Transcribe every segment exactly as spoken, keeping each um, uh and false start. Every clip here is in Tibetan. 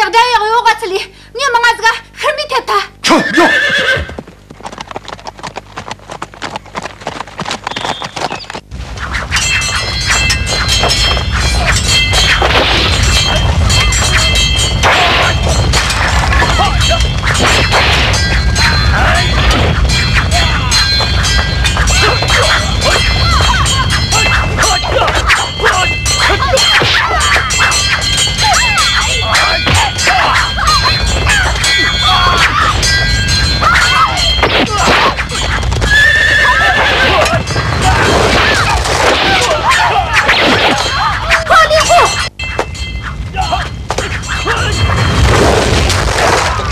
དགྲ་ཡག་ཡོ་ག་ཚི་ལི་ངས་མི་ང་ཟིག་ཤར་མི་ཐེབས་ཐལ། ཁྱོད་ཡོ།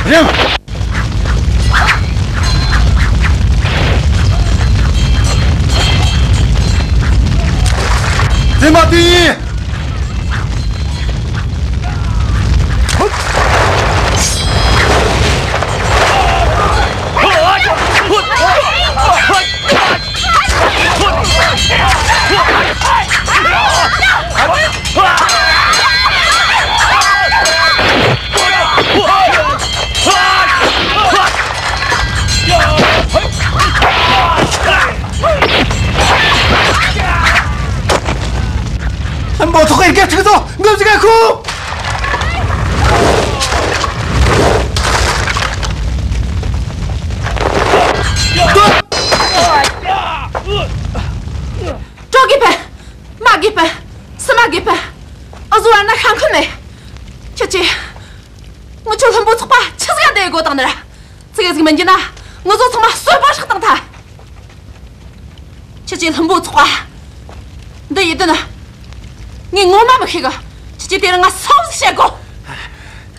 རེམ། བཙུན་མ་དེ་ཡིན། ལྷུན་པོ་ཚོགས་པའི་དགེ་ཕྲུག་ཚོ་ངུ་ཟིག་ག་ཁུ། སྤྲོ་གི་ཕེ། མ་གི་ཕེ། སི་མ་གི་ཕེ། ཨ་ཟུ་བར་ན་ཤང་ཁུ་ནས། ཁྱེད་ཀྱིས། ངུ་ཆོ་ལྷུན་པོ་ཚོགས་པ་ཆི་ཟིག་ཡང་དེ་གོ་དང་ནི་ར། ཙི་གེ་ཟིག་མིན་གྱི་ན། ངུ་ཟོ་ཚང་མ་གསོད་པ་སྲེག་བཏང་ཐལ། ཁྱེད་ཀྱིས་ལྷུན་པོ་ཚོགས་པ། འདི་ཡིད་དོན། ངས་ངོ་མ་མི་ཤེས་གི། ཁྱེད་ཀྱིས་དེ་རིང་ང་སོག་ཟིག་བཤད་གོ།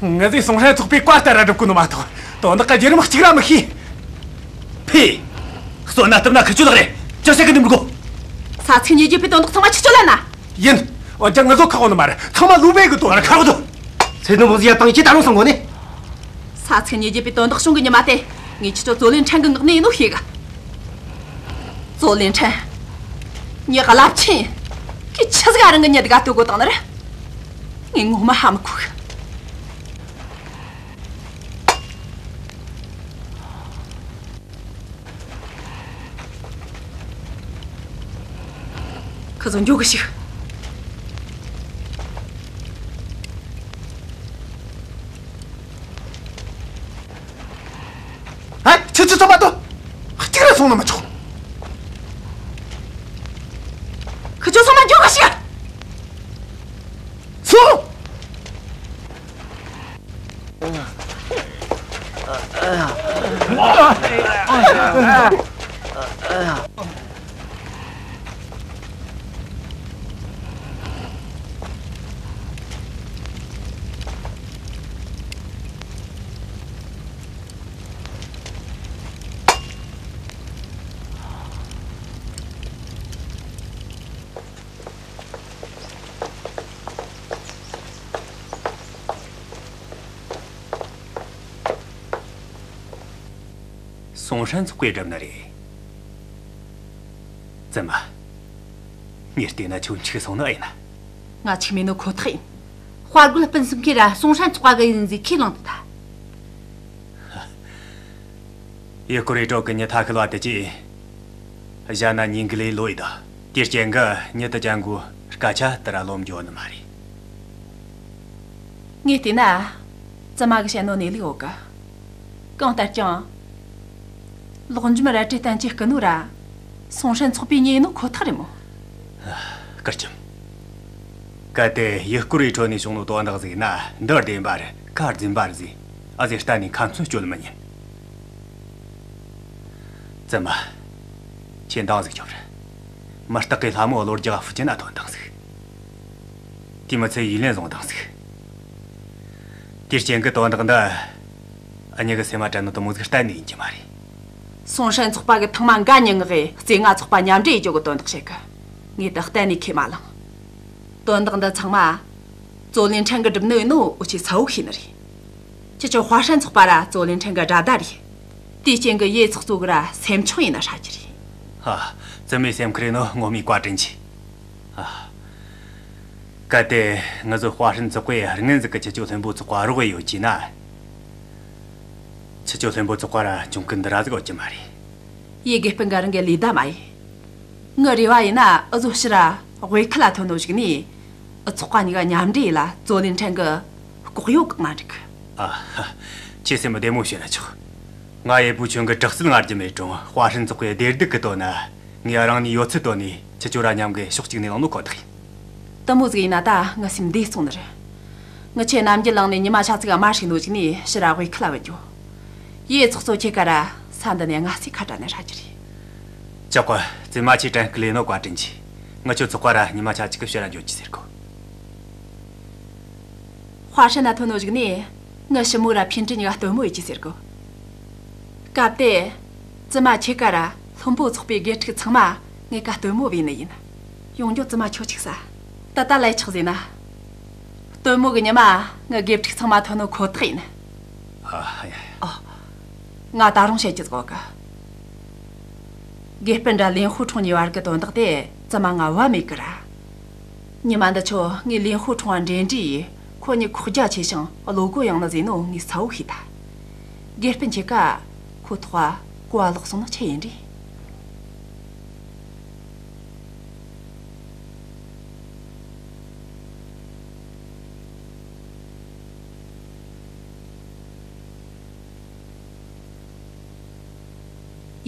ངེད་ཚོས་སུང་ཧྲན་ཚོགས་པའི་བཀའ་ལྟར་ར་སྒྲུབ་གོ་ནི་མ་གཏོགས། དོན་དག་གི་བརྒྱུད་རིམ་གཅིག་ར་མི་ཤེས། ཕེ། གསོད་ན་གཏུབ་ན་ཁི་ཆོ་ལག་རེད། ཅི་བྱེད་གི་འདུག་མི་གོ། ས་ཚིགས་ཉེ་བརྒྱུད་པའི་དོན་དག་ཚང་མ་ཁི་ཆོ་ལ་ན། ཡིན། འོན་ཀྱང་ངི་ཚོ་ཁག་འོ་ནི་མ་རེད། ཚང་མ་ལུས་པའི་གི་དོན་ར་ཁག་འོ་དོ། ཚེ་ནུ་མོ་ཟི་ཡ་དང་ཁྱེད་ད་རུང་སོང་གོ་ནི། ས་ཚིགས་ཉེ་བརྒྱུད་པའི་དོན་དག་བྱུང་གི་ཉི་མ་དེ། ངས་ཁྱེད་ཚོ་ཙོ་ལིན་ཁྲན་གི་ངག་ནས་ཡིན་ནོ་ཤེས་གི། ཙོ་ལིན་ཁྲན། ངའི་རླབས་ཆེན། ཁྱེད་ཆི་ཟིག་ཨ་རང་གི་ཉི་དགའ་ལྟོས་གོ་དང་ནི་རེད། ངས་ངོ་མ་ཧ་མི་གོ་གི། ཁི་ཚོ་འགྱོ་གི་ཞིག་ཨ། ཁྱེད་ཚོ་ཚང་མ་ལྟོས། གཅིག་ར་སོང་ན་མི་ཆོག་ཁི་ཚོ་ཚང་མ་འགྱོ་གི་ཞིག་སོང་། སུང་ཧྲན་ཚོགས་པས་བསྒྲུབས་ནི་རེད། བཙུན་མ། ངས་བལྟས་ན་ཁྱོད་འཆུག་སོང་ནི་ཨེ་ཡིན། ང་འཆུག་མེད་ནོ་ཁོ་ཐག་ཡིན། དཔའ་རྒོད་སྤུན་གསུམ་ཁྱེད་ར་སུང་ཧྲན་ཚོགས་པ་གི་ཡིན་ཟིག་ཁས་བླངས་ཐུབ་ཐལ། ཡུལ་སྐོར་བའི་གྲོགས་ཀྱི་མྱི་ཐ་ཁིལ་བ་དེ་གྱིས། གཞན་ན་ཉིན་གི་ལས་ལོས་ཡིན་ད། དེའི་རྐྱེན་གྱིས་མྱི་དེ་ཅན་གོ་སྐད་ཆ་དེ་ར་ལོ་འགྱོ་ནི་མ་རེད། ངས་བལྟས་ན། བཙུན་མ་གི་བཤད་ནོ་གནས་ལུགས་ཡོད་གི། གང་ལྟར་ཀྱང་། ལོག་འཇོམས་རལ་གྲི་བསྟན་གྱི་སྐུ་ནོ་ར། སུང་ཧྲན་ཚོགས་པའི་མྱི་ཡིན་ནོ་ཁོ་ཐག་རེད་མོ། སྐུ་ལྕམ། གལ་ཏེ་ཡུལ་སྐོར་བའི་ཁྲོད་ནས་བྱུང་ནོ་དོན་དག་ཟིག་ན་འདི་བདེན་པ་རེད་ཁ་རྫུན་པ་རེད་ཟེ། ཨ་ཟེ་གཏན་ནས་ཁ་མཚོན་གཅོད་མི་ཉན། བཙུན་མ། ཁྱེད་འདང་ཟིག་རྒྱོབ་ར། མི་སྟག་གི་ལྷ་མོ་བློ་རྒྱག་ཧྥུ་ཅན་ན་ཐོན་དང་ཟིག་དེ་མི་ཚད་ཡིད་ལན་བཟུང་དང་ཟིག་དེའི་རྐྱེན་གྱིས་དོན་དག་འདི། ཨ་ཉི་གི་སེམས་མ་དྲན་ནོ་དུ་མོ་ཟིག་གཏན་ནས་ཡིན་གྱི་མ་རེད། སུང་ཧྲན་ཚོགས་པ་གི་ཐེངས་མ་འགའ་ཉིན་ངག་གིས་རྩེ་ལྔ་ཚོགས་པ་མཉམ་འབྲེལ་ཡེད་རྒྱུ་གི་དོན་དག་བཤད་གི། ངས་ད་གཏན་ནས་ཁས་མ་བླངས། དོན་དག་འདི་ཚང་མ། ཙོ་ལིན་ཁྲན་གི་སྒྲུབ་ནི་ཡིན་ནོ་འུ་ཆོས་གསལ་བོ་ཤེས་ནི་རེད། ཁྱེད་ཚོ་ཧྭ་ཧྲན་ཚོགས་པ་ར་ཙོ་ལིན་ཁྲན་གི་དགྲ་ཟླ་རེད། དེའི་རྐྱེན་གྱིས་ཡེ་ཚོགས་གཙོ་གི་ར་སེམས་ཆུང་ཡིན་ན་ཧྲ་གི་རེད། ཧ། བཙུན་མའི་སེམས་ཁུར་ཡིན་ནོ་ངོ་མའི་བཀའ་དྲིན་ཆེ། ཨ། གལ་ཏེ་ང་ཚོ་ཧྭ་ཧྲན་ཚོགས་པས་སྔོན་ཟིག་གི་ཆུ་སྐྱོར་ལྷུན་པོ་ཚོགས་པ་རོགས་ཡོད་ཀྱི་ན། ཆུ་སྐྱོར་ལྷུན་པོ་ཚོགས་པ་ར་གྱོང་གུན་འདི་ར་ཟིག་ཡོད་ཀྱི་མ་རེད། ཡེ་དགེ་སྤུན་ག་རང་གི་ལས་ད་མ་ཡིན། ངའི་རེ་བ་ཡིན་ན་འུ་ཟོ་ཕྱིར་ར་དབུས་ཁུལ་ལ་ཐོན་ནོ་ཞིག་ནས། འུ་ཚོགས་པ་གཉིས་ཀ་མཉམ་འབྲེལ་ཡིན་ལ་ཙོ་ལིན་ཁྲན་གི་ལྐོག་གཡོ་བཀག་ན་འགྲིག་ཨ་ཧ། ཁྱེད་སེམས་བདེ་མོ་བྱས་ན་ཆོག་ང་ཡེ་བུ་ཆུན་གི་དྲག་རྩལ་ང་རྒྱུ་མེད་རུང་ཧྭ་ཧྲན་ཚོགས་པའི་བདེ་སྡུག་གི་དོན་ན་ངས་རང་ནུས་ཡོད་ཚད་བཏོན་ནས་ཁྱེད་ཚོ་ར་མཉམ་གི་ཕྱོགས་གཅིག་ནས་ལངས་ནོ་ཁོ་ཐག་ཡིན། དེ་མོ་ཟིག་ཡིན་ན་ད་ངའི་སེམས་བདེ་སོང་ནི་རེད། ངི་ཆོས་རྣམ་རྒྱལ་གླིང་ནས་ཉི་མ་ཆ་གཅིག་དམར་ཞིག་འདོད་ཅིག་ནས་ཕྱིར་ར་དབུས་ཁུལ་ལ་བུད་རྒྱུ། ཡེ་ཚོགས་གཙོ་ཁྱེད་ཀ་ར་ས་འདི་ནས་སྔ་སེ་ཁ་བྲལ་ནས་ཧྲ་རྒྱུ་རེད། ཆོག་གི། བཙུན་མ་ཁྱེད་དྲན་སྐུལ་ལས་ནོ་བཀའ་དྲིན་ཆེ། ངི་ཆོ་ཚོགས་པ་ར་ཉི་མ་ཆ་གཅིག་གི་ཕྱིར་ར་འགྱོ་རྒྱུ་ཟེར་གོ། ཧྭ་ཧྲན་ན་ཐོན་ནོ་ཞིག་ནས་ངི་ཞི་མོ་ར་ཕིན་ཀྲི་གཉིས་ཀ་སྟོན་མོ་ཡེད་རྒྱུ་ཟེར་གོ། སྐབས་དེ། བཙུན་མ་ཁྱེད་ཀ་ར་ལྷུན་པོ་ཚོགས་པའི་དགེ་ཕྲུག་ཚང་མ་ངེད་ཀ་སྟོན་མོ་བྱས་ནི་ཡིན། ཡོང་རྒྱུ་བཙུན་མ་ཁྱོད་གཅིག་ས། ད་ལྟ་ལས་ཆོག་ཟེར་ན། སྟོན་མོ་གི་ཉི་མ་ངི་དགེ་ཕྲུག་ཚང་མ་ཐོན་ནོ་ཁོ་ཐག་ཡིན། ཨ་ཡ་ཡ། ཨོ། ང་ད་རུང་བཤད་རྒྱུ་ཟིག་ཡོད་གི། དགེ་སྤུན་དྲ་ལིན་ཧུ་ཁྲུང་གཉིས་བར་གི་དོན་དག་དེ་བཙུན་མ་ང་བབ་མེད་གི་ར། ཉི་མ་འདི་ཆོ་ངས་ལིན་ཧུ་ཁྲུང་བ་འབྲེལ་འདྲིས་ཡིས་ཁོ་གཉིས་ཁོག་རྒྱ་ཆེ་ཞིང་བློ་སྒོ་ཡངས་ནི་ཟེར་ནོ་ངས་གསལ་བོ་ཤེས་ད། དགེ་སྤུན་ཁྱེད་ཀ་ཁོ་ཐོག་ག་གོ་བ་ལོག་སོང་ནི་ཆི་ཡིན་རེད།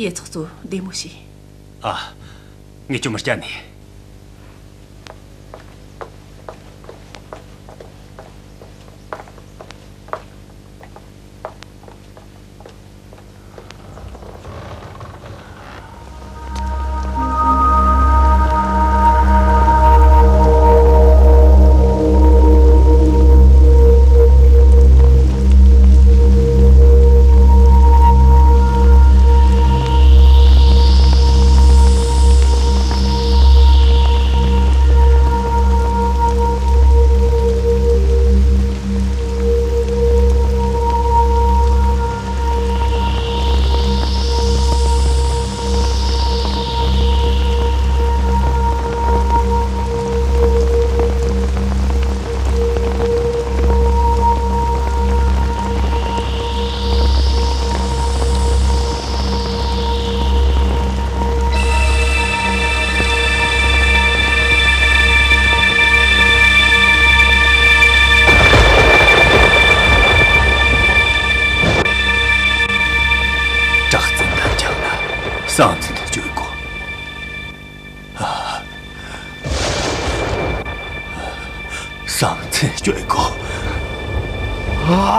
ཡེ་ཚོགས་གཙོ་བདེ་མོ་བྱོས། ཨ། ངས་ཁྱོད་མི་སྐྱབས་ནས། དྲག་རྩལ་འདི་སྦྱངས་ན་གསང་མཚན་སྤྱོད་དགོས། ཨ། གསང་མཚན་སྤྱོད་དགོས། ཨ།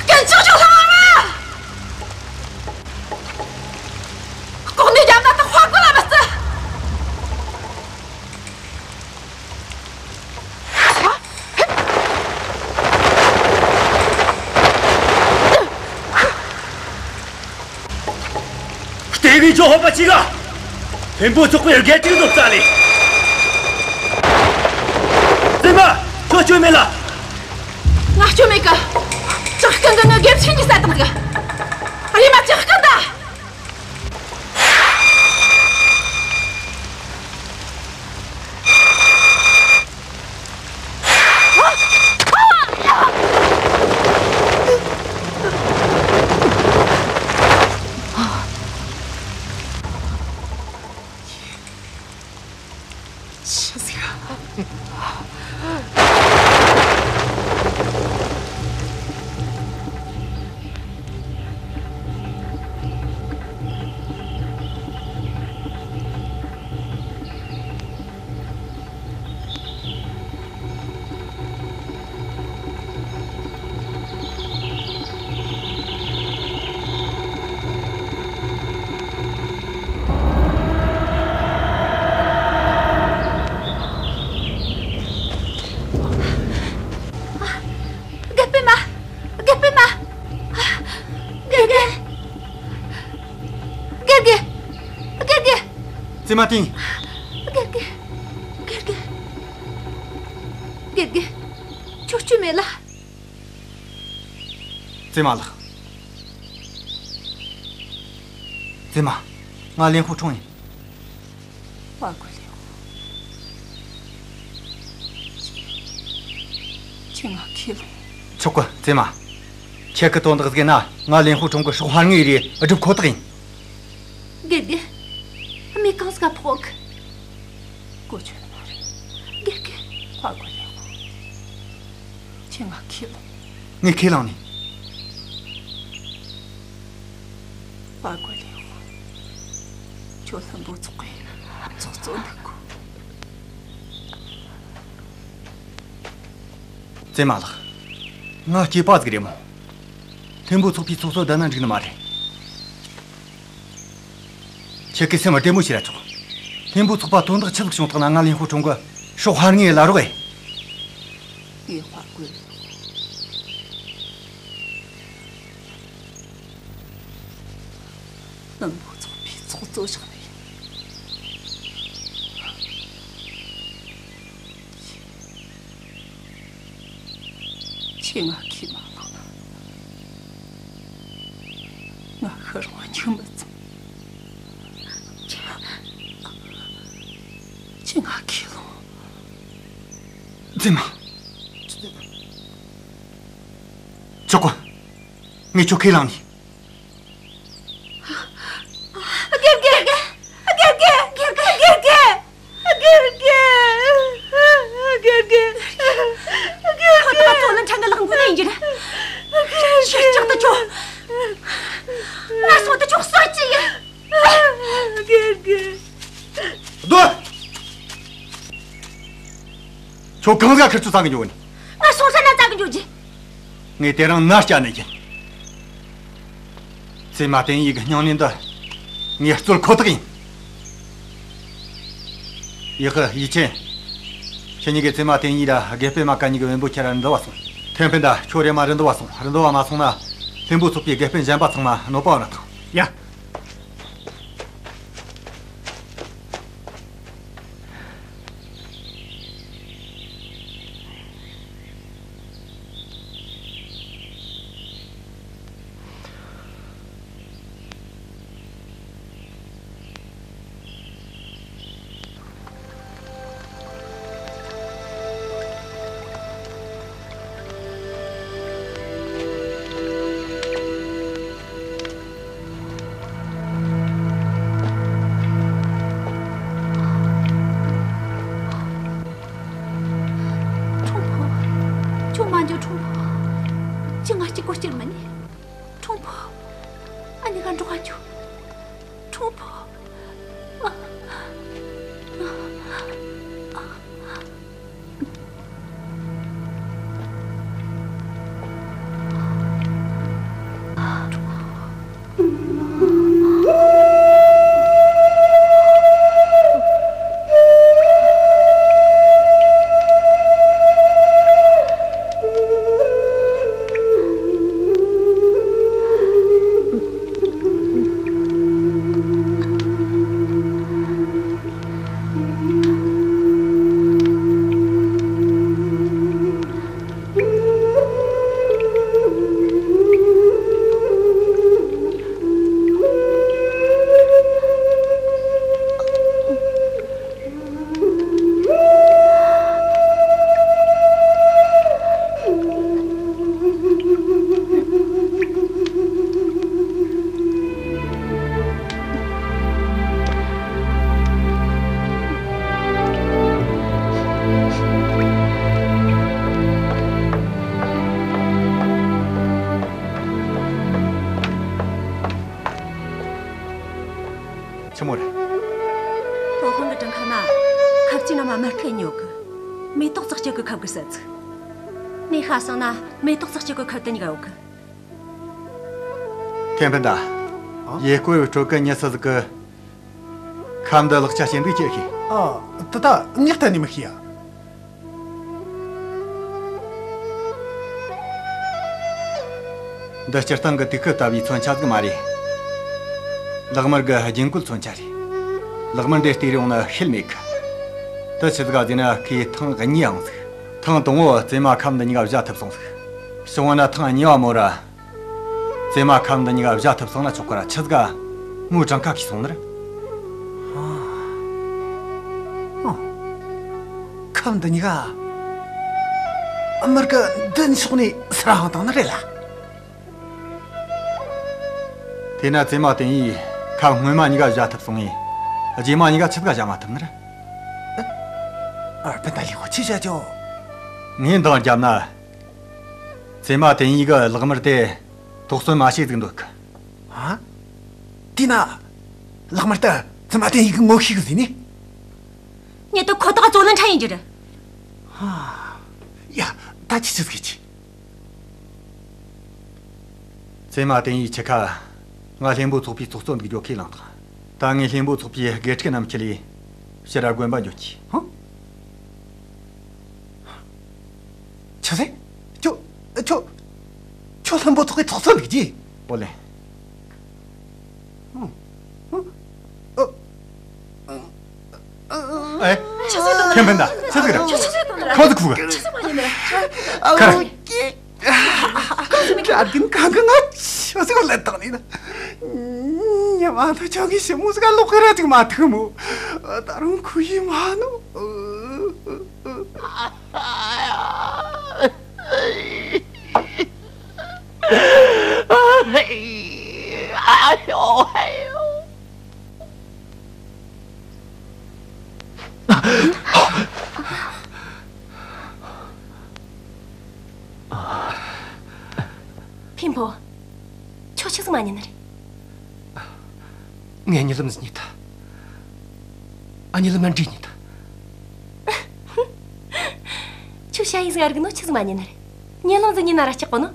སྐད་ཆོག་ཆོག་ལྷ་བ་མ། ལྐོག་ནས་རྒྱབ་ན་ད་དཔའ་རྒོད་ལ་མི་བརྩི། ལྟས་ངན་ཁྱོད་ཧོབ་པ་ཅིག་ག་ལྷུན་པོ་ཚོགས་པའི་དགེ་ཕྲུག་ཚོ་རྩ་ལས། བཙུན་མ། ཁྱོད་སྐྱོན་མེད་ལ། ང་སྐྱོན་མེད་གི། ཇག་རྐུན་གིས་ངའི་དགེ་ཕྲུག་གཉིས་བསད་བཏང་ཟིག་ཨ་ཡེ་མ། ཇག་རྐུན་ད། བཙུན་མ་བསྟན། དགེ་རྒན། དགེ་རྒན། དགེ་རྒན། ཁྱོད་སྐྱོན་མེད་ལ། བཙུན་མ་ལགས། བཙུན་མ། ང་ལིན་ཧུ་ཁྲུང་ཡིན། དཔའ་རྒོད་ལིན་ཧུ། ཁྱེད་ང་ཁས་ལོངས། ཆོག་གི་བཙུན་མ། ཁྱེད་ཀྱི་དོན་དག་ཟིག་ན་ང་ལིན་ཧུ་ཁྲུང་གི་སྲོག་ཕར་ངེས་རེ་སྒྲུབ་ཁོ་ཐག་ཡིན། དགེ་རྒན། མི་གང་ཟིག་ག་ཕོག་གི། གོ་ཆོད་ནི་མ་རེད། དགེ་རྒན། དཔའ་རྒོད་ལིན་ཧུ། ཁྱེད་ང་ཁས་ལོངས། ངས་ཁས་བླངས་ནས། དཔའ་རྒོད་ལིན་ཧུ། ཁྱོད་ལྷུན་པོ་ཚོགས་པའི་ཚོགས་གཙོ་འདེམས་དགོས། བཙུན་མ་ལགས། ང་སྐྱེས་པ་ཟིག་རེད་མོ། ལྷུན་པོ་ཚོགས་པའི་ཚོགས་གཙོ་བསྡད་ན་འགྲིག་ནི་མ་རེད། ཁྱེད་ཀྱིས་སེམས་བདེ་མོ་བྱོས་ར་ཆོག་ལྷུན་པོ་ཚོགས་པ་དོན་དག་ཆི་ཟིག་བྱུང་ཐག་ན་ང་ལིན་ཧུ་ཁྲུང་གི་སྲོག་ཕར་ངེས་ལ་རོགས་ཨེ། ངས་དཔའ་རྒོད་ལིན་ཧུ། ལྷུན་པོ་ཚོགས་པའི་ཚོགས་གཙོ་བཞག་ནས་ཡིན། ཁྱེད་ང་ཁས་མ་བླངས་ན། ང་ཤི་རུང་ང་ཁྱོད་མི་ཚང་། ཁྱེད་ང་ཁས་བླངས། བཙུན་མ། ཆོག་གོ། ངས་ཁྱོད་ཁས་བླངས་ནས། དགེ་རྒན། དགེ་རྒན། དགེ་རྒན། དགེ་རྒན། དགེ་རྒན། ཁོ་ཐག་ཚོ་ནི་ཕྲན་གྱི་ལག་འགུལ་ནས་ཡིན་རྒྱུ་རེད། ཕྱིར་ཆག་ཏུ་ཆོག་ང་སོང་དུ་ཆོག་སོ་ཅི་ཡིན། དགེ་རྒན། སྡོད། ཁྱོད་གང་ཟག་ཁིར་ཚོ་བཙལ་གི་འགྱོ་གི་ནི། ང་སོང་ས་ན་བཙལ་གི་འགྱོ་རྒྱུ། ངས་དེ་རིང་མནའ་བསྐྱལ་ནི་ཡིན། བཙུན་མ་ཏིང་ཡི་གི་སྙིང་ནད་འདི་ངས་རྩོད་ཁོ་ཐག་ཡིན། ཡི་ཧི། ཡི་ཆེན། ཁྱེད་གཉིས་ཀས་བཙུན་མ་ཏིང་ཡི་ར་དགེ་སྤུན་མ་ཀ་གཉིས་ཀྱི་བེམ་པོ་ཁྱེར་ར་རི་འདབས་བ་སོང་། ཐེན་ཕིན་ད་ཁྱོད་རེམ་མ་རི་འདབས་བ་སོང་། རི་འདབས་བ་མ་སོང་ན་ལྷུན་པོ་ཚོགས་པའི་དགེ་སྤུན་གཞན་པ་ཚང་མ་གནོད་པ་བབ་ན་ཐང་། ཡ། ཁྲུང་ཕུ། ཁྱོད་མ་འགྱོ། ཁྲུང་ཕུ། ཁྱོད་ང་གཅིག་པོ་སྐྱུར་མི་ཉན། ཁྲུང་ཕུ། ཨ་ནི་ག་འགྲོ་ག་འགྱོ། ཁྲུང་ཕུ། ཆི་མོ་རེད། ཏོ་ཧོང་གི་བྲང་ཁ་ན་ཁབ་ཀྱི་ནང་མ་མར་ཁུ་ཉོ་གི། མེ་ཏོག་ཙག་ཅིག་གི་ཁབ་གི་ཟ་ཚིག་ནས་ཤ་སང་ན་མེ་ཏོག་ཙག་ཅིག་གི་ཁབ་ཏུ་ཉིག་ཡོད་གི། ཐེན་ཕན་ད། ཨ། ཡེ་ཀོ་བའི་སྤྲོད་གི་ཉི་ས་ཟིག་གི། ཁམས་འདི་ལག་ཆ་ཞིག་འདུག་ཅེས་ཤེས། ཨ། དེ་ད་ངས་གཏན་ནས་མི་ཤེས་ཡ། འདི་སྤྱིར་བཏང་གི་དུས་སྐབས་ལྟ་བུའི་མཚོན་ཆ་ཟིག་མ་རེད། ལག་དམར་གི་རྒྱན་བཀོད་མཚོན་ཆ་རེད། ལག་དམར་འདི་སྟེར་ཡོང་ནི་ཤེས་མེད་གི། དེ་ཆི་ཟིག་ག་ཟེར་ན་ཁོས་ཐེངས་གཉིས་ཡང་ཟིག། ཐེངས་དང་པོ་བཙུན་མ་ཁབ་འདི་གཉིས་ཀ་བཞག་ཐུབ་སོང་ཟིག། བྱུང་བ་ན་ཐེངས་གཉིས་པ་མོ་ར། བཙུན་མ་ཁབ་འདི་གཉིས་ཀ་བཞག་ཐུབ་སོང་ན་ཆོག་གི་ར། ཆི་ཟིག་ག་མོའི་གྲངས་ཀ་ཁེལ་སོང་ནི་རེད། ཨ། ཨ། ཁབ་འདི་གཉིས་ཀ་ཨ་མར་གི་མདུན་ཕྱོགས་ནས་སུ་ར་འཕངས་བཏང་ནི་རེད་ལ། དེས་ན་བཙུན་མ་བསྟན་ཡིས་ཁབ་སྔོན་མ་གཉིས་ཀ་བཞག་ཐུབ་སོང་ངས། རྗེས་མ་གཉིས་ཀ་ཆི་ཟིག་ག་བཞག་མ་ཐུབ་ནི་རེད། ཨ། སྤུན་ཟླ་ལེགས་པོ་ཆི་བྱ་རྒྱུ། ངས་འདང་བརྒྱབ་ན། བཙུན་མ་བསྟན་ཡིས་གི་ལག་དམར་དེ་དོགས་ཟོན་མ་བྱེད་ཟིག་འདོད་གི། ཧ། དེས་ན། ལག་དམར་དེ་བཙུན་མ་བསྟན་ཡིས་གི་ངོ་ཤེས་གི་ཟེར་ནི། ངས་དེ་ཁོ་ཐག་རྩོད་ལེན་འཕྲད་ཡིན་རྒྱུ་རེད། ཧ། ཡ། ད་ཅི་ཆི་ཟིག་གི། བཙུན་མ་བསྟན་ཡིས་ཆི་ཁ། ང་ལྷུན་པོ་ཚོགས་པའི་ཚོགས་གཙོ་འདུག་རྒྱུ་ཁས་བླངས་དང་། ད་ངས་ལྷུན་པོ་ཚོགས་པའི་དགེ་ཕྲུག་རྣམས་ཁྲིད་ལས་ཕྱིར་ར་དགོན་པ་འགྱོ་གི། ཧང་། ཆི་ཟེར། ཁྱོད། ཁྱོད། ཁྱོད་ལྷུན་པོ་ཚོགས་པའི་ཚོགས་གཙོ་འདུག་རྒྱུ། ཨོ་ལེ། ཧང་། ཧང་། ཨ། ཨ། ཨེ། ཆི་ཟིག་དང་། ཁྱེད་སྤུན་ཟླ་ཆི་ཟིག་རེད། ཆི་ཟིག་དང་། ཁོ་ཚོ་ཁུག་གི། ཆི་ཟིག་མ་ཡིན་ནི། ཨ། ཁ་ར། ཨོ་ཀེ། གྲྭ་རྒན་ཁང་གི་ང་ཆི་ཟིག་ལ་བཏང་ནི་ན། ཉི་མ་ད་ཆང་གི་ཞིམ་མོ་ཟིག་ལོག་གི་ར་ཅིག་མ་ཐུག་མོ། ད་རུང་ཁུ་ཡི་མ་ནོ། ཕིན་ཕོ། ཁྱོད་ཆི་ཟིག་མ་ཉན་ནི་རེད། ངས་གཉིད་ལམ་ཟིག་ཉལ་ཐལ། ཨ། གཉིད་ལམ་མ་འདྲིས་ཉལ་ཐལ། ཁྱོད་ཞ་ཡི་ཟིག་ཨ་རིག་ནོ་ཆི་ཟིག་མ་ཉན་ནི་རེད། གཉིད་ལམ་ཟིག་ཉལ་ན་ར་སྐྲག་གོ་ནོ།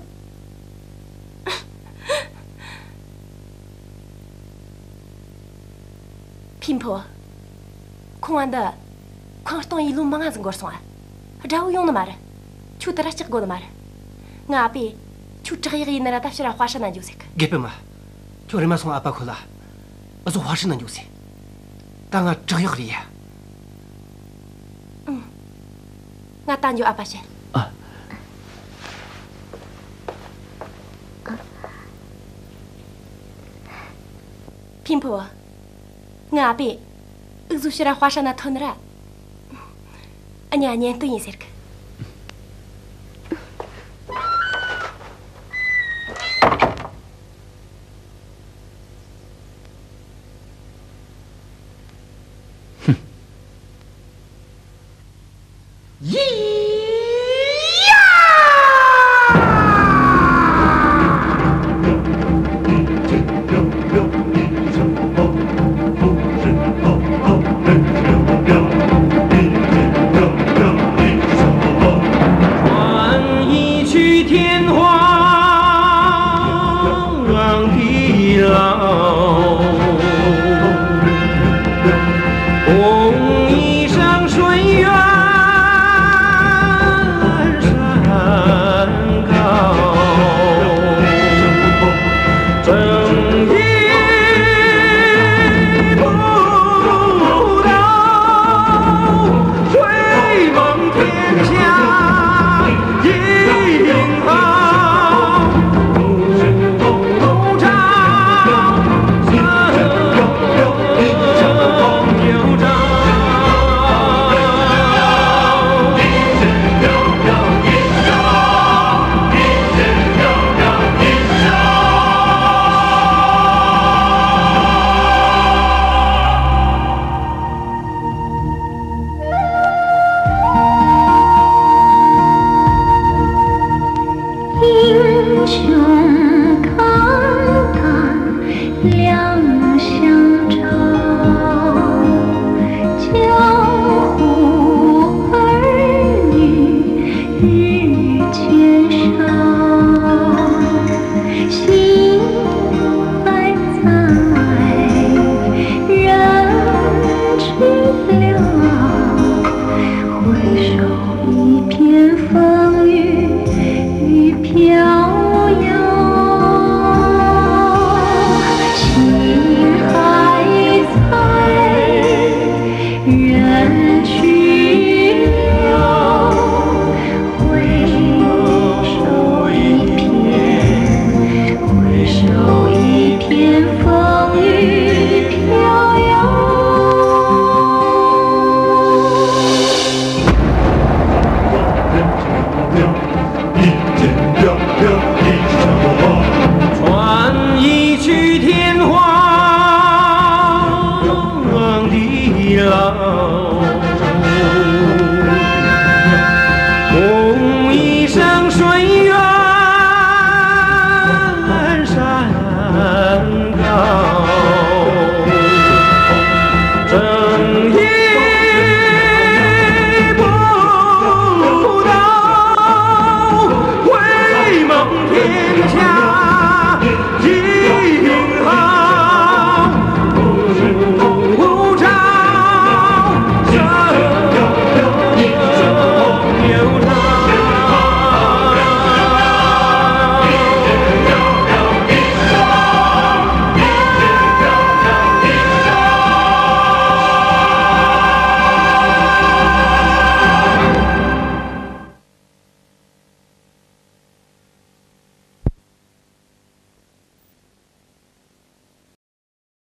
ཕིན་ཕོ། ཁང་བ་འདི་ཁང་སྟོང་ཡིན་ལོ་མང་ང་ཟིག་འགོར་སོང་ཨ། དགྲ་བོ་ཡོང་ནི་མ་རེད། ཁྱོད་དེ་ར་སྐྲག་དགོས་ནི་མ་རེད། ང་ཨ་ཕས་ཁྱོད་བྲག་ཡག་ཡིན་ན་ར་ད་ཕྱིར་ར་དཔའ་ཧྲ་ན་འགྱོ་ཟེར་གི། དགེ་སྤུན་མ། ཁྱོད་རེམ་མ་སོང་ཨ་ཕ་ཁོ་ལ། འུ་ཟོ་དཔའ་ཧྲ་ན་འགྱོ་ཟེར། ད་ང་བྲག་ཡག་རེད་ཡ། ཨང་། ང་ད་འགྱོ་ཨ་ཕ་བཤད། ཨ། ཕིན་ཕོ། ང་ཨ་ཕས་འུ་ཟོ་ཕྱིར་ར་དཔའ་ཧྲ་ན་ཐོན་ནི་ར། ཨ་ཉ་གཉེན་སྟོན་ཡིན་ཟེར་གི།